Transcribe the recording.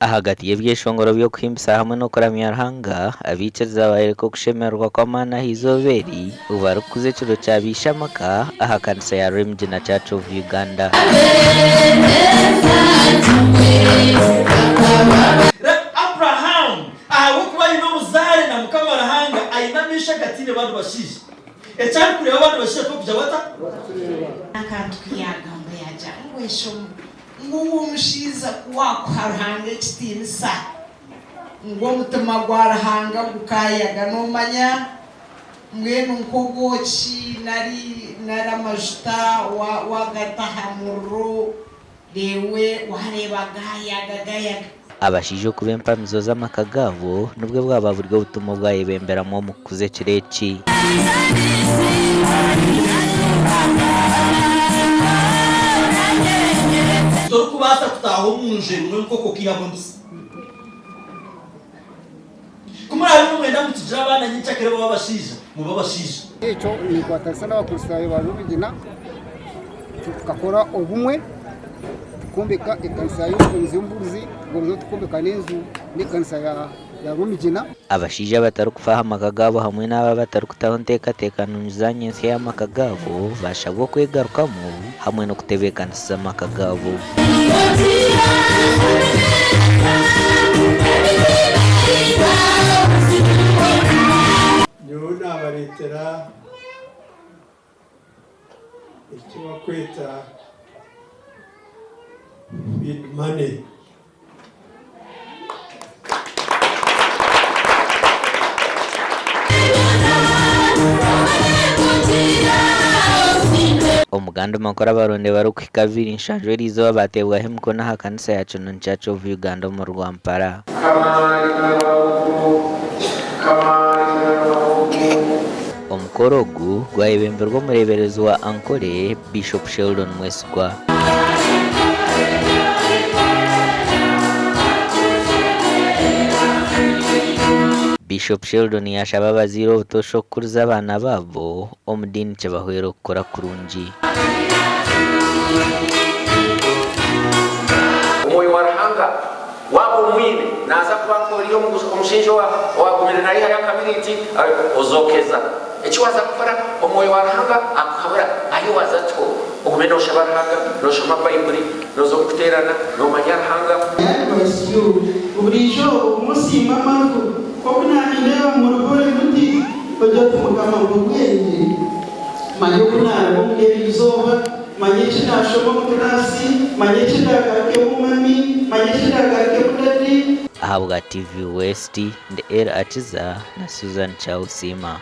Ahagati y'ebyeshongoro by'okuhimbisa hamwe n'okuramya Ruhanga, abaikiriza bayoreka okushemererwa kw'amaani aha izooba eri obu barikukuza ekiro kya Baishe-amaka aha kanisa ya Remgina Church of Uganda. Reero Abrahamu, ahabw'okuba aine obuzaare na Mukama Ruhanga, aine amaisho agataine bandi bashaija. Eki arikureeba abandi bashaija tibarikwija bata? Akantu ku yaagamba yaagira ngu esho ngu ogwo mushaija ku waakuha Ruhanga ekitiinisa, ngu omutima gwa Ruhanga gukaayaga. Noomanya mbwenu nk'obwoki nari nari amajuta waagata aha muriro reero waareeba gaayaga gayaga. Abashaija okuba empamizo z'amaka gaabo nibwo bwaba buri obutumwa obwayebemberamu omu kukuza ekiro eki. Torikubaasa kutaaha omu nju erimu enkoko okaihamu embisi. Ku muraabe nimwenda ngu tugire abaana nyenkyakare babe abashaija, mube abashaija. Ekyo ninkwatanisa n'Abakristaayo ba Rubigina tukakora obumwe tukombeka ekanisa y'Omutonzi Omubuurizi tugumizamu tukombeka n'enju n'ekanisa ya Rumigina. Abashaija abatarikufa aha maka gaabo hamwe n'abo abatarikutaho nteekateeka nungi za nyentsya y'amaka gaabo baashabwa okwegarukamu hamwe n'okutebeekanisiza amaka gaabo. Nyowe naabareetera eki barikweta feed money. Omu gandi makuru abaronde barikuhika 27 eriizooba baateebwaho emikono aha kanisa ya Kinoni Church of Uganda omuri Rwampara. Omukoro ogu gwayebemberwa omureeberezi wa Ankole, Bishop Sheldon Mwesigwa. Bishop Sheldon yaashaba abazaire obutoosha okukuriza abaana baabo omu diini kibahwere okukura kurungi. Omwoyo wa Ruhanga waaba omwine, naaza kuba nk'ori omushaija owaagumire naihayo akabiriiti ozookeza. Eki waaza kukora, Omwoyo wa Ruhanga akuhabura ahi waaza atyo. Ogume nooshaba Ruhanga, nooshoma Baibuli, nooza omu kuteerana, noomanya Ruhanga. I advise you buriijo omusiima amafu nk'oku nanindeeba murugore muti ogire oti mukama mpa obwengye manye oku naraba omuri eri izooba manye eki nashoma omu class manye eki ndagarukemu mummy manye eki ndagarukemu daddy. Ahabwa TV West, ndi El Akiza na Susan Kyawusiima.